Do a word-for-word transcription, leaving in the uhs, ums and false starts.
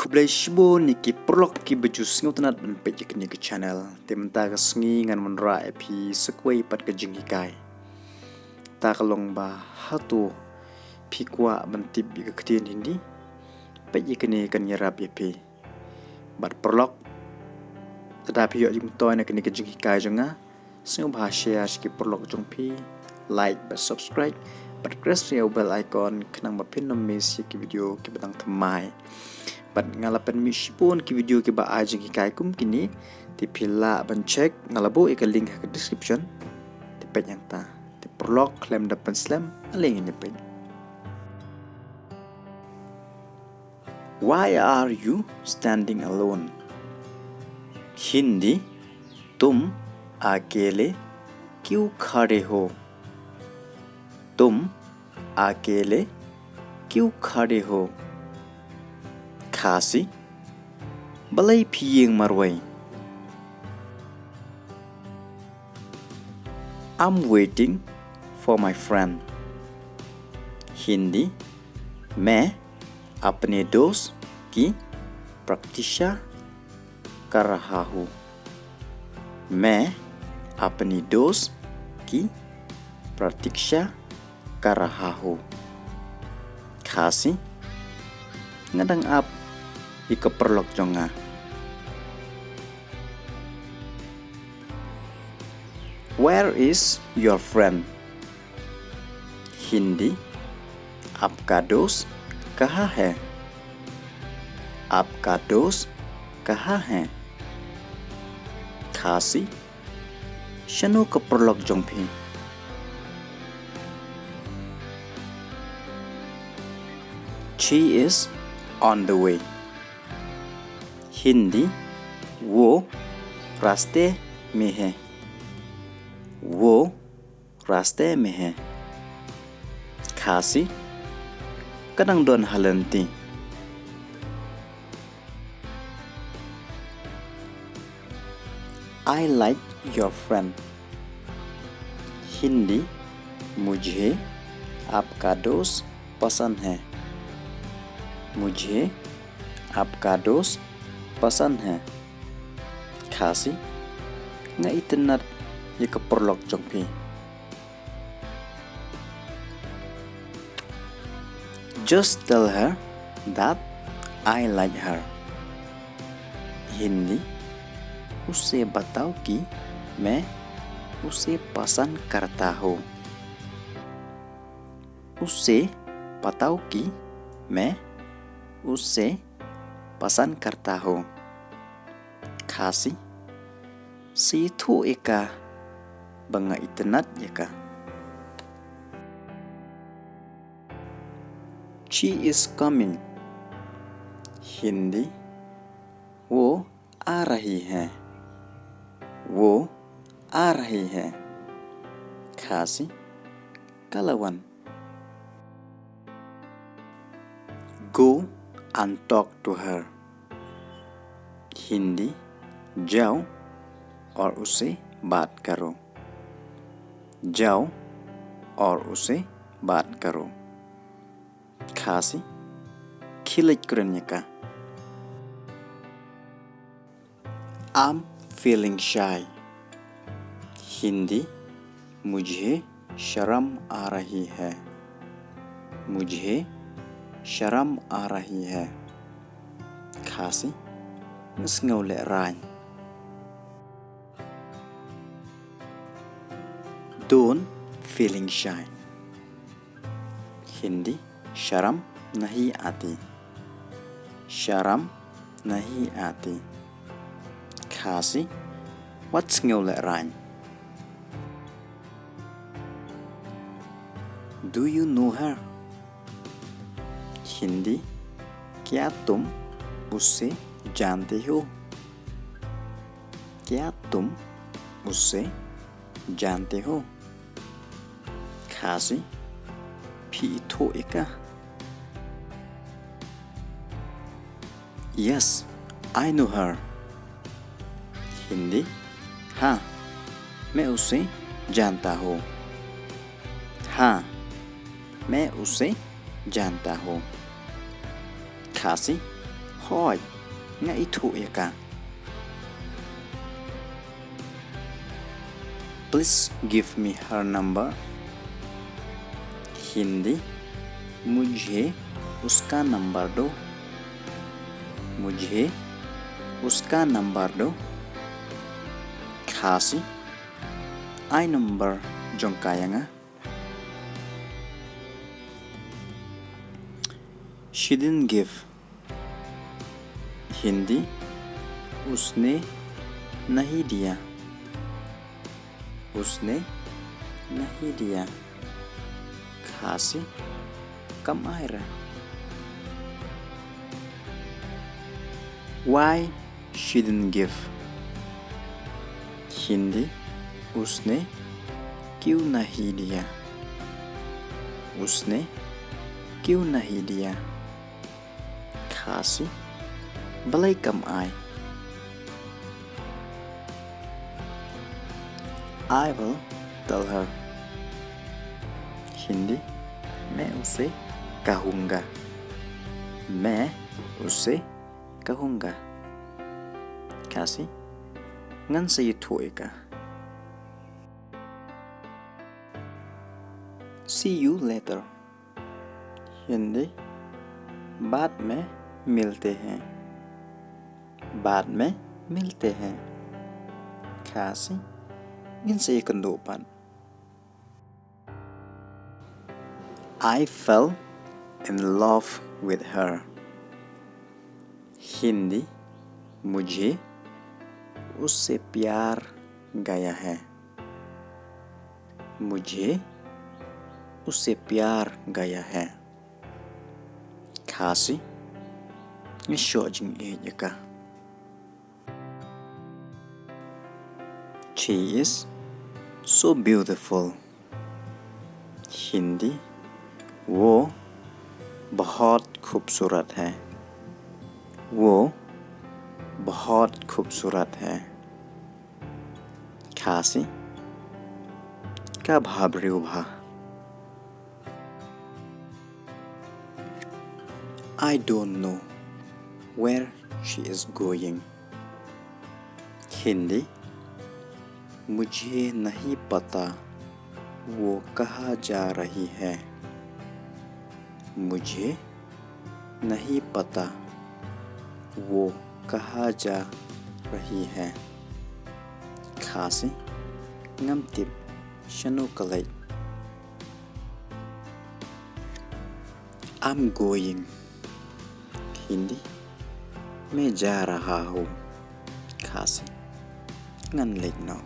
Khublei shibun ïa ki paralok kiba ju sngewtynnat ban peit ïa kane ka channel. Te mynta ka sngi ngan wanrah ïa phi sa kawei pat ka jinghikai. Ta ka long ba hato phi kwah ban tip ïa ka ktien Hindi? Peit ïa kane kan ïarap ïa phi. Bad paralok, lada phi ïoh jingmyntoi na kane ka jinghikai jong nga, sngewbha share sha ki paralok jong phi, like bad subscribe bad press ïa u bell icon khnang ba phin ym miss ïa ki video kiba dang thymmai. Bad nga la pynmih shibun ki video kiba ai jinghikai kum kine. Te phi lah ban check, nga la buh ïa ka link ha ka description. Te peit hangta. Te paralok, khlem da pynslem, ale ngin ïa peit. Why are you standing alone? Hindi, तुम अकेले क्यों खड़े हो? तुम अकेले क्यों खड़े हो? Khasi, balei phi ïeng marwei? I'm waiting for my friend. Hindi, मैं अपने दोस्त की प्रतीक्षा कर रहा हूँ। मैं अपने दोस्त की प्रतीक्षा कर रहा हूँ। Khasi, nga dang ap ïa ka paralok jong nga. Where is your friend? Hindi, आपका दोस्त कहाँ है? आपका दोस्त कहाँ है? Khasi, shano ka paralok jong phi? She is on the way. Hindi, वो रास्ते में है। वो रास्ते में है। Khasi, ka dang don ha lynti. I like your friend. Hindi, मुझे आपका दोस्त पसंद है। मुझे आपका दोस्त पसंद है। Khasi, nga itynnad ïa ka paralok jong phi. Just tell her that I like her. Hindi, उसे बताओ कि मैं उसे पसंद करता हूँ। उसे बताओ कि मैं उसे पसंद करता हूँ। Khasi, sa ïathuh ïa ka ba nga itynnad ïa ka. She is coming. Hindi, वो आ रही है। वो आ रही है। Khasi, ka la wan. Go and talk to her. Hindi, जाओ और उससे बात करो। जाओ और उससे बात करो। Khasi, khie leit kren ïa ka. I'm feeling shy. Hindi, मुझे शर्म आ रही है। मुझे शर्म आ रही है। Khasi, nga sngew lehraiñ. Don't feeling shy. Hindi, शर्म नहीं आती। शर्म नहीं आती। Khasi, wat sngew lehraiñ. Do you know her? Hindi, क्या तुम उसे जानते हो? क्या तुम उसे जानते हो? Khasi, phi ithuh ïa ka? Yes, I know her. Hindi, हाँ, मैं उसे जानता हूँ। हाँ, मैं उसे जानता हूँ। Khasi, Hooid, nga ithuh ïa ka. Please give me her number. Hindi, मुझे उसका नंबर दो। मुझे उसका नंबर दो। Khasi, ai number jong ka ïa nga. She didn't give. Hindi, उसने नहीं दिया। उसने नहीं दिया। Khasi, kam ai re. Why she didn't give. Hindi, उसने क्यों नहीं दिया। उसने क्यों नहीं दिया। Khasi, balei kam ai. I will tell her. Hindi, मैं उसे कहूँगा। मैं उसे कहूँगा। Khasi, ngan sa ïathuh ïa ka. See you later. Hindi, बाद में मिलते हैं। बाद में मिलते हैं। Khasi, ngin sa ïakynduh pat. I fell in love with her. Hindi, मुझे उससे प्यार गया है। मुझे उससे प्यार गया है। Khasi, nga shoh jingïeit ïa ka. She is so beautiful. Hindi, वो बहुत खूबसूरत है। वो बहुत खूबसूरत है। Khasi, ka bhabriew bha. I don't know where she is going. Hindi, मुझे नहीं पता वो कहाँ जा रही है। मुझे नहीं पता वो कहाँ जा रही है। Khasi, ngam tip shano ka leit. I'm going. Hindi, मैं जा रहा हूँ। Khasi, ngan leit noh.